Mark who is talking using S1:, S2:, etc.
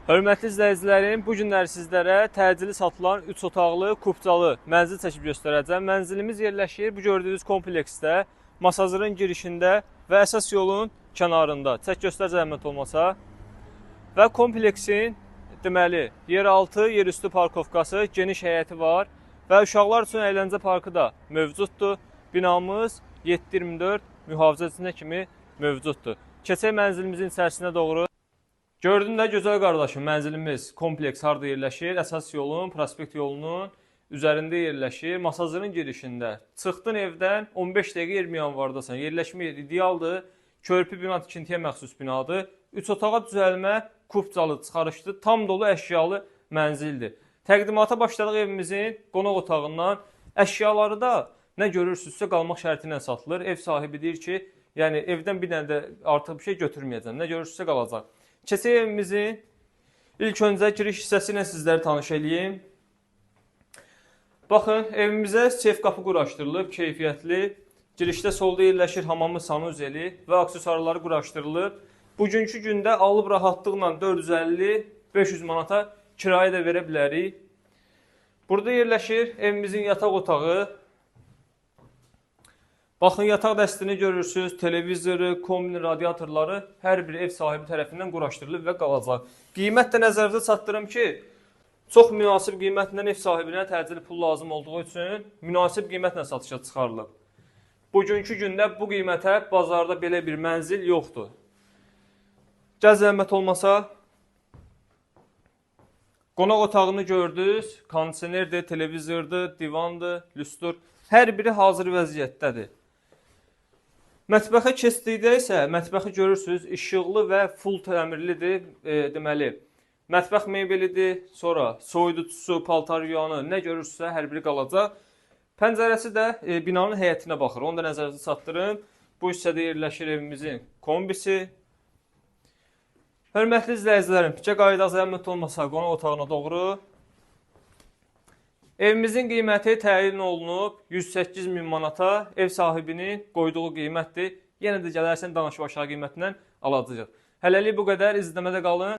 S1: Hörmətli izləyicilərim, bu günlər sizlərə təcili satılan 3 otaqlı, kupçalı mənzil çəkib göstərəcəm. Mənzilimiz yerləşir bu gördüyünüz kompleksdə, Masazırın girişində və əsas yolun kənarında. Çək göstər zəhmət olmasa. Və kompleksin deməli, yeraltı, yerüstü parkovkası, geniş həyəti var və uşaqlar üçün əyləncə parkı da mövcuddur. Binamız 7/24 mühafizəçisinə kimi mövcuddur. Keçək mənzilimizin içərisinə doğru. Gördün də gözəl qardaşım, mənzilimiz kompleks harda yerləşir? Əsas yolun, prospekt yolunun üzərində yerləşir. Masazırın girişində. Çıxdın evdən 15 dəqiqə 20 yanvardasan. Yerləşmə yeri idealdır. Körpü bina tikintiyə məxsus binadır. 3 otağa düzəlmə, kupçalı, çıxarışlı, tam dolu əşyalı mənzildir. Təqdimata başladıq evimizin qonaq otağından. Əşyaları da nə görürsünüzsə qalmaq şərti ilə satılır. Ev sahibi deyir ki, yəni evdən bir dənə də artıq bir şey götürməyəcəm. Nə görürsünüzsə qalacaq. Keçək evimizin ilk öncə giriş hissəsi ilə sizləri tanış eləyim. Baxın, evimizə seyf qapı quraşdırılıb, keyfiyyətli. Girişdə solda yerləşir hamamı, sanuzeli və aksesuarları quraşdırılıb. Bugünkü gündə alıb rahatlıqla 450-500 manata kirayə də verə bilərik. Burada yerləşir evimizin yataq otağı. Baxın, yataq dəstini görürsünüz, televizoru, kombini, radiatorları hər bir ev sahibi tərəfindən quraşdırılıb və qalacaq. Qiymət də nəzərinizə çatdırım ki, çox münasib qiymətlə ev sahibinə təcili pul lazım olduğu üçün münasib qiymətlə satışa çıxarılıb. Bugünkü gündə bu qiymətə bazarda belə bir mənzil yoxdur. Gəl zəhmət olmasa, qonaq otağını gördünüz, kondisionerdir, televizordur, divandır, lüstur. Hər biri hazır vəziyyətdədir. Mətbəxə keçdikdə isə mətbəxi görürsünüz, işıqlı və full təmirlidir, deməli. Mətbəx mebelidir, sonra soyuducusu, paltar yuyanı, nə görürsünüzsə hər biri qalacaq. Pəncərəsi də binanın həyətinə baxır. Onu da nəzərinizə çatdırım. Bu hissədə yerləşir evimizin kombisi. Hörmətli izləyicilərim, piçə qayıdaq zəhmət olmasa qonaq otağına doğru. Evimizin qiyməti təyin olunub 108 min manata, ev sahibinin qoyduğu qiymətdir. Yenə də gələrsən danışıb aşağı qiymətlə alacağıq. Hələlik bu qədər, izləmədə qalın.